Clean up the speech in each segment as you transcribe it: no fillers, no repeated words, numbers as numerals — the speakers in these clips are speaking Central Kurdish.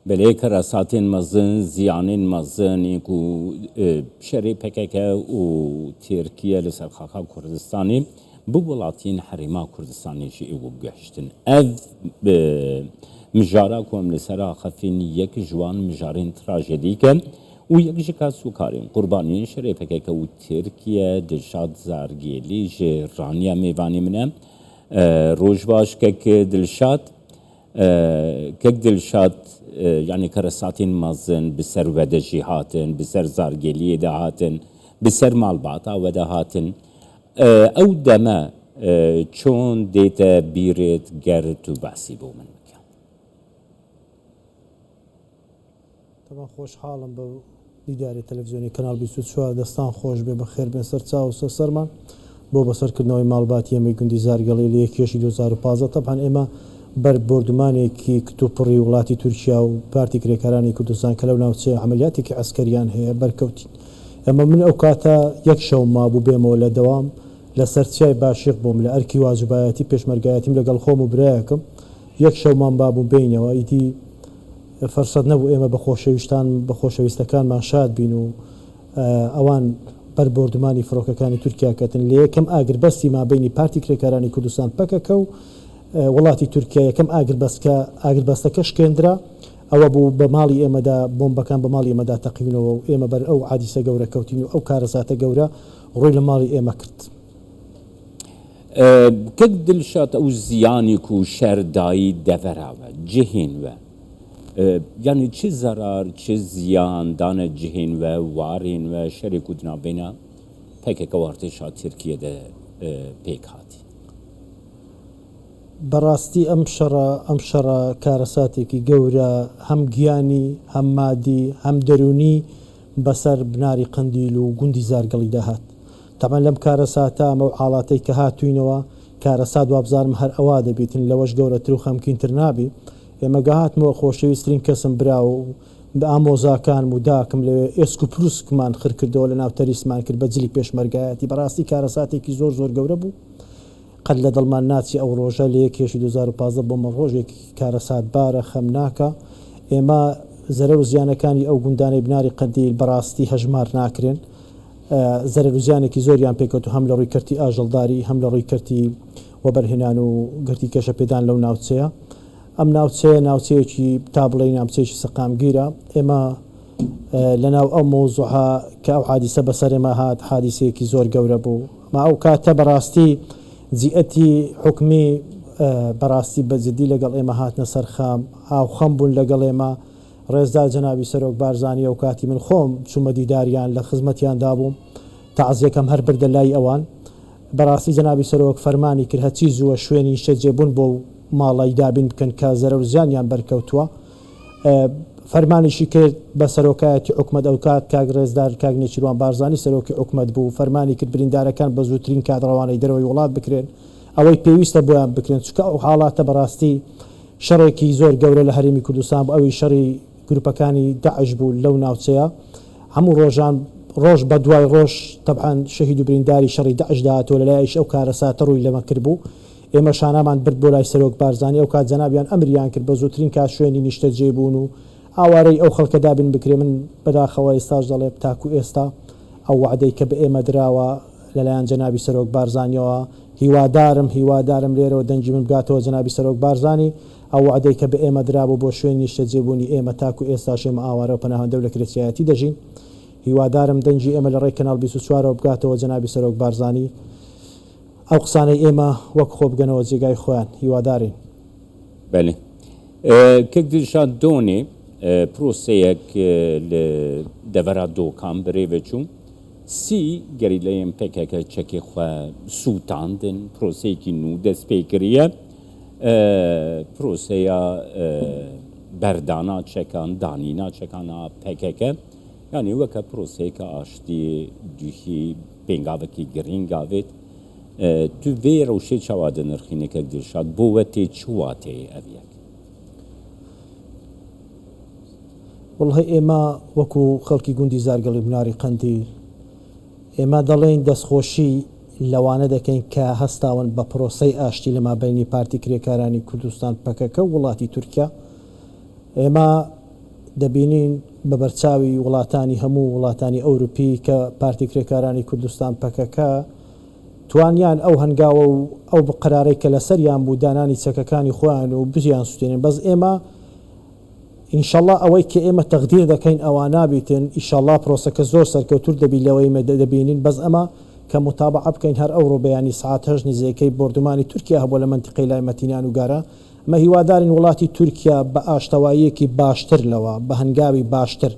Belê karesatên mezin, ziyanên mezin ên ku şerê pkk û Tirkiye li ser xaka Kurdistanê bi welatiyên Herêma Kurdistanê jî êw gihiştin. Ev mijara ku em li ser axifîn yek ji wan mijarên trajedîk e û yek ji kasûkarên qurbaniyên şerê pkk û Tirkiye Dilşad Zargêlî ji Raniya mêvanê min e. Roj baş kek Dilşad. Kek Dilşad yanî karesatên mezin bi ser we de jî hatin, bi ser zargeliyê de hatin, bi ser malbata we de hatin. Ew deme çon dête bîrêt ger tu behsî bo min bike? Teban xweşhalim bi دیداری تەلەفزیۆنی کەناڵ 24 دەستان خۆش بێ بەخێر بێن سەر چاو و سەر سەرمان بۆ بەسەرکردنەوەی ماڵباتی ئێمەی گوندی زارگەڵی لە یەک یەکی 2015 تەبعەن ئێمە بەر بۆردومانێکی کتوپڕی وڵاتی تورکیا و پارتی کرێکارانی کوردستان کە لەو ناوچەیە عەمەلیاتێکی عەسکەریان هەیە بەرکەوتین ئێمە من ئەو کاتە یەک شەوم مابوو بێمەوە لە دەوام لەسەر چیای باشیق بووم لە ئەرکی واجبایەتی پێشمەرگایەتیم لەگەڵ خۆم و برایەکم یەک شەومان بابوو بێینەوە ئیدی فرسەت نەبوو ئێمە بە خۆشەویستان بە خۆشەویستەکانمان شاد بین و ئەوان بەر بۆردومانی فڕۆکەکانی تورکیا کەتن. لە یەکەم ئاگربەستی مابەینی پارتی کرێکارانی کوردستان پەکەکە و وڵاتی تورکیا یەکەم ئاگربەست کە ئاگربەستەکە شکێندرا ئەوە بوو بە ماڵی ئێمەدا بۆمبەکان بە ماڵی ئێمەدا تەقیونەوە و ئێمە بەر ئەو حادیسە گەورە کەوتین و ئەو کارەساتە گەورە ڕووی لە ماڵی ئێمە کرد. کەک دلشاد ئەو زیانی کو شەر دایی دەڤەرا وە، جهێن وە، یانی چ زەرار چ زیان دانە جهێن وە، وارێن وە، شەرێ کو di navbeyna pkk û artêşa Tirkiyê de pêk hatî؟ بەڕاستی ئەم شەڕە ئەم شەڕە کارەساتێکی گەورە هەم گیانی هەم مادی هەم دەروونی بەسەر بناری قەندیل و گوندی زارگەڵیدا هات. تەبعەن لەم کارەساتە ئەمەو حاڵاتەی کە هاتووینەوە کارەسات وابزانم هەر ئەوا دەبیتن لەوەش گەورەتر و خەمکینتر نابی. ئێمە گە هاتمەوە خۆشەویسترین کەسم برا و ئامۆزاکانم و داکم لەوێ ئێسک و پروسکمان خر کردەوە لەناو تەریسمان کرد بە جلی پێشمەرگایەتی بەڕاستی کارەساتێکی زۆر زۆر گەورە بوو قەت لە دڵمان ناچی ئەو ڕۆژە لە یەک یەکی 2015 بۆ من ڕۆژێکی کارەساتبارە خەمناکە ئێمە زەرەر و زیانەکانی ئەو گوندانەی بناری قەندیل بەڕاستی هەژمار ناکرێن زەرەر و زیانێکی زۆریان پێکەوت هەم لە ڕووی کەرتی ئاژەڵداری هەم لە ڕووی کەرتی وەبەرهێنان و گەرتی گەشەپێدان لەو ناوچەیە. ئەم ناوچەیە ناوچەیەکی تا بڵێی ناوچەیەکی سەقامگیرە. ئێمە لەناو ئەو مەوزوعە کە ئەو حادیسە بەسەر ئێمە هات حادیسەیەکی زۆر گەورە بوو. ما ئەو کاتە بەڕاستی جیئەتی حکومی بەڕاستی بە جدی لەگەڵ ئێمە هاتنە سەر خەم، هاوخەم بوون لەگەڵ ئێمە. ڕێزدار جەنابی سەرۆک بارزانی ئەو کاتی من خۆم چوومە دیداریان لە خزمەتیاندا بووم تەعزیەکەم هەر بردە لای ئەوان. بەڕاستی جەنابی سەرۆک فەرمانی کرد هەرچی زووە شوێنی نیشتەجێبوون بۆ ماڵی دابین بکەن کە زەرەر و زیانیان بەرکەوتووە. فەرمانیشی کرد بە سەرۆکایەتی حکومەت ئەوکات کاک ڕێزدار کاک نێچیروان بارزانی سەرۆکی حکومەت بوو فەرمانی کرد بریندارەکان بە زووترین کات ڕەوانەی دەرەوەی وڵات بکرێن ئەوەی پێویستە بۆیان بکرێن چونکە ئەو حاڵاتە بەڕاستی شەڕێکی زۆر گەورە لە هەرێمی کوردستان بوو ئەویش شەڕی گروپەکانی داعش بوو لەو ناوچەیە هەموو ڕۆژان ڕۆژ بە دوای ڕۆژ تەبعەن شەهید و برینداری شەڕی داعش دەهاتەوە لەلایەکیش ئەو کارەساتە ڕووی لەمە کردبوو ئێمە شانامان برد بۆ لای سەرۆک بارزانی ئەوکات جەنابیان ئەمریان کرد بە زووترین کات شوێنی نیشتەجێ بوون و ئاوارەی ئەو خەڵکە دابین بکرێ من بەداخەوە ئێستاش دەڵێم تاکو ئێستا ئەو وەعدەی کە بە ئێمە دراوە لەلایەن جەنابی سەرۆک بارزانیەوە هیوادارم هیوادارم لێرەوە دەنگی من بگاتەوە جەنابی سەرۆک بارزانی ئەو وەعدەی کە بە ئێمە درابوو بۆ شوێنی نیشتەجێبوونی ئێمە تاکو ئێستاش ئێمە ئاوارە و پەناهەندە و لە کرێچیایەتی دەژین هیوادارم دەنگی ئێمە لە ڕێی کەناڵ 24 ەوە بگاتەوە جەنابی سەرۆک بارزانی ئەو قسانەی ئێمە وەک خۆ بگەنەوە جێگای خۆیان هیوادارین. بەلێ کەک دلشاد دۆنێ پرۆسەیەک لە دەڤەرا دۆکان برێڤە چوو سی گەریلەیەن پەکەکە چەکێ خوە سووتاندن، پرۆسەیەکی نوو دەست پێ کریە، پرۆسەیا بەردانا چەکان، دانینا چەکان a پەکەکە، یانی وەکە پرۆسەیەکە ئاشتیێ دوهی پێنگاوەکی گرینگ ئاڤێت. تو ڤێ رەوشێ چاوا دنرخینی کەک دلشاد؟ بۆ وە تێ چ واتەیێ ئەڤ یەک؟ وەڵی ئێمە وەکو خەڵکی گوندی زارگەڵی بناری قەندیل ئێمە دەڵێین دەستخۆشی لەوانە دەکەین کە هەستاون بە پرۆسەی ئاشتی لە مابەینی پارتی کرێکارانی کوردستان پەکەکە و وڵاتی تورکیا ئێمە. دەبینین بە بەرچاوی وڵاتانی هەموو وڵاتانی ئەوروپی کە پارتی کرێکارانی کوردستان پەکەکە توانیان ئەو هەنگاوە و ئەو قەرارەی کە لەسەریان بوو دانانی چەکەکانی خۆیان و بیان سوتێنن بەس ئێمە ئینشەڵا ئەوەی کە ئێمە تەقدیر دەکەین ئەوا نابیتن ئیشەڵا پرۆسەکە زۆر سەرکەوتور دەبی لەوەی مە دەبینین بەس ئەمە کە موتابەعە بکەین هەر ئەوڕۆ بەیانی سعات هەشت نزێکەی بۆردومانی تورکیا هەبوە لە مەنتیقەی لای مەتینان و گارە ئەمە هیوادارین وڵاتی تورکیا بە ئاشتەواییەکی باشتر لەوە بە هەنگاوی باشتر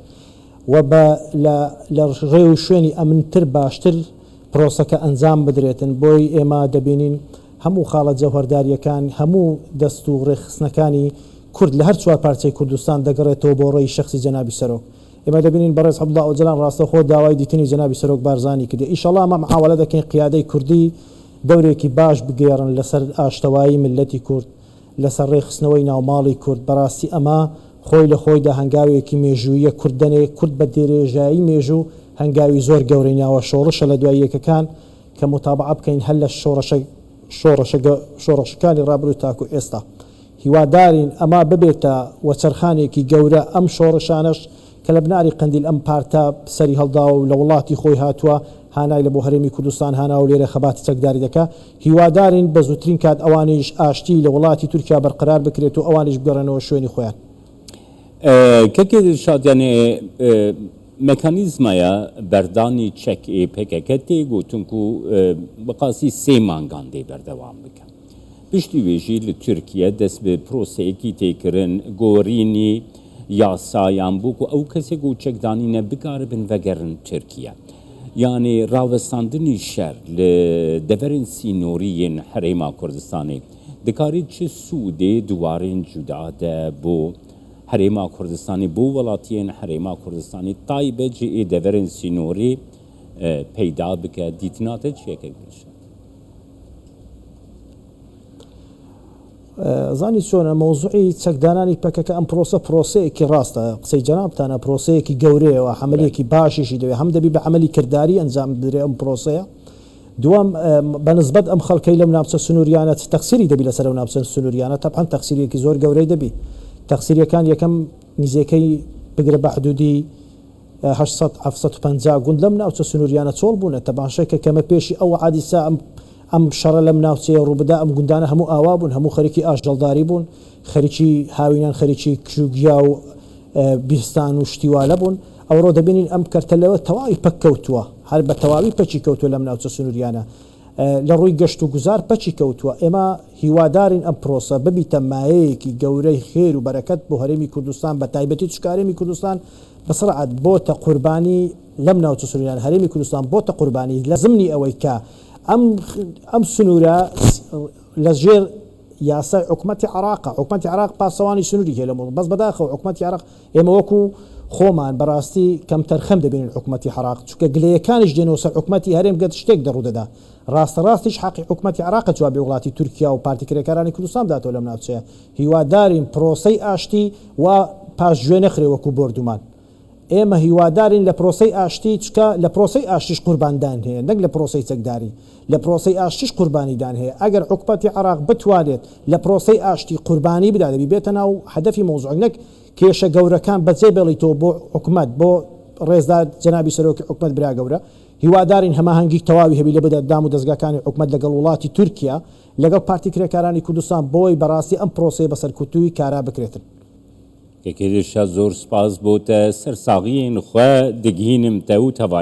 و بە لە لە ڕێ و شوێنی ئەمنتر باشتر پرۆسەکە ئەنجام بدرێتن بۆی ئێمە دەبینین هەموو خاڵە جەوهەردارییەکان، هەموو دەست و ڕێکخستنەکانی کورد لە هەر چوارپارچەی کوردستان دەگەڕێتەوە بۆ ڕێی شەخسی جەنابی سەرۆک. ئێمە دەبینین بەڕێز عەبدوڵا ئۆجەلان ڕاستەوخۆ داوای دیتنی جەنابی سەرۆک بارزانی کردیە. ئیشەڵا ئەمە محاوەلە دەکەین قیادەی کوردی دەورێکی باش بگێڕن لەسەر ئاشتەوایی میللەتی کورد، لەسەر ڕێکخستنەوەی ناوماڵی کورد. بەڕاستی ئەمە خۆی لە خۆیدا هەنگاوێکی مێژووییە کورد دەنێ. کورد بە درێژایی مێژوو هەنگاوی زۆر گەورەی ناوە. شۆڕشە لە دوای یەکەکان کە موتابەعە بکەین هەر لە شۆڕشە شۆڕشە شۆڕشەکانی ڕابردوو تاکو ئێستا. هیوادارین ئەمە ببێتە وەچەرخانێکی گەورە، ئەم شۆڕشانەش کە لە بناری قەندیل ئەم پارتە سەری هەڵداوە و لە وڵاتی خۆی هاتووە هانای لە بۆ هەرێمی کوردستان هاناوە و لێرە خەباتی چەکداری دەکا، هیوادارین بە زووترین کات ئەوانیش ئاشتی لە وڵاتی تورکیا بەرقەرار بکرێت و ئەوانیش بگەڕێنەوە شوێنی خۆیان. کەکێ دلشاد یانێ مێکانیزمایا بەردانی چەک ئێ پەکەکە تێ گۆتن کو بە قاسی سێ مانگان دێ بەردەوام بکە. پشتی وێ ژی لە تورکیە دەست بە پرۆسەیەکی تێ کرن گۆرینی یاسایان بۆ کو ئەو کەسێ کو چەک دانینە بکاربن ڤەگەرن تورکیە. یانێ ڕاوەستاندنی شەر لە دەڤەرێن سینۆری یێن هەرێما کوردستانێ دکارێ چ سوودێ di warên cuda de bo Herêma Kurdistanê, bo welatiyên Herêma Kurdistanê taybet ji ê deverên sînorî peyda bike, dîtina te çi ye kek Dilşad? زانی چۆنە مەوزوعی چەکدانانی پەکەکە ئەم پرۆسە پرۆسەیەکی ڕاستە قسەی جەنابتانە پرۆسەیەکی گەورەیە و عەمەلیەکی باشیشی دەوێت هەم دەبی بە عەمەلی کرداری ئەنجام بدرێ ئەم پرۆسەیە دووەم، بە نسبەت ئەم خەڵکەی لەم ناوچە سنووریانە چ تەقسیری دەبی لەسەر ئەو ناوچە سنووریانە؟ تەبعەن تەقسیریەکی زۆر گەورەی دەبی. تەقسیریەکان یەکەم نیزێکەی بگرە بە حدودی 800 750 گوند لەم ناوچە سنووریانە چۆڵ بوونە. تەماشای کە کەمە پێشی ئەو حادیسە ئەم ئەم شەڕە لەم ناوچەیە ڕووبدا ئەم گوندانە هەموو ئاوا بوون، هەموو خەریکی ئاژەڵداری بوون، خەریکی هاوینان خەریکی کژوگیا و بیستان و شتی وا نەبوون، ئەوڕۆ دەبینین ئەم کەرتە لەوە تەواوی پەک کەوتووە، هەر بە تەواوی پەکی کەوتووە لەم ناوچە سنووریانە، لە ڕووی گەشت و گوزار پەکی کەوتووە، ئێمە هیوادارین ئەم پرۆسە ببیتە مایەیەکی گەورەی خێر و بەرەکەت بۆ هەرێمی کوردستان بە تایبەتی چونکە هەرێمی کوردستان بە سڕعەت بۆتە قوربانی لەم ناوچە سنووریانە، هەرێمی کوردستان بۆتە قوربانی لە زمنی ئەوەی کە ئەم ئەم سنوورە لە ژێر یاسای حکومەتی عێراقە، حکومەتی عێراق پاسەوانی سنووری هەیە لە موسڵ، بەس بەداخەوە حکومەتی عێراق ئێمە وەکو خۆمان بەڕاستی کەمتەرخەم دەبینین حکومەتی عێراق، چونکە گلەیەکانیش دێنەوە سەر حکومەتی هەرێم گەر شتێک دەڕوودەدا ڕاستە ڕاستیش حەقی حکومەتی عێراقە جوابی وڵاتی تورکیا و پارتی کرێکارانی کوردستان بداتەوە لەم ناوچەیە، هیوادارین پرۆسەی ئاشتی وا پاشگوێ نەخرێ وەکو بۆردومان. ئێمە هیوادارین لە پرۆسەی ئاشتی، چونکە لە پرۆسەی ئاشتیش قورباندان هەیە نەک لە پرۆسەی چەکداری، لە پرۆسەی ئاشتیش قوربانیدان هەیە، ئەگەر حکومەتی عێراق بتوانێت لە پرۆسەی ئاشتی قوربانی بدات دەبی بێتە ناو هەدەفی مەوزوع نەک کێشە گەورەکان بەجێ بێڵیتەوە بۆ حکومەت بۆ ڕێزدار جەنابی سەرۆکی حکومەت برا گەورە هیوادارین هەماهەنگی تەواوی هەبی لە بدە دام و دەزگاکانی حکومەت لەگەڵ وڵاتی تورکیا لەگەڵ پارتی کرێکارانی کوردستان بۆی بەڕاستی ئەم پرۆسەیە بە سەرکوتووی کارا بکرێتن. کەکێ دلشاد زۆر سپاس بۆ تە سەرساغیێن خوە دگهینم تە و تەڤایە.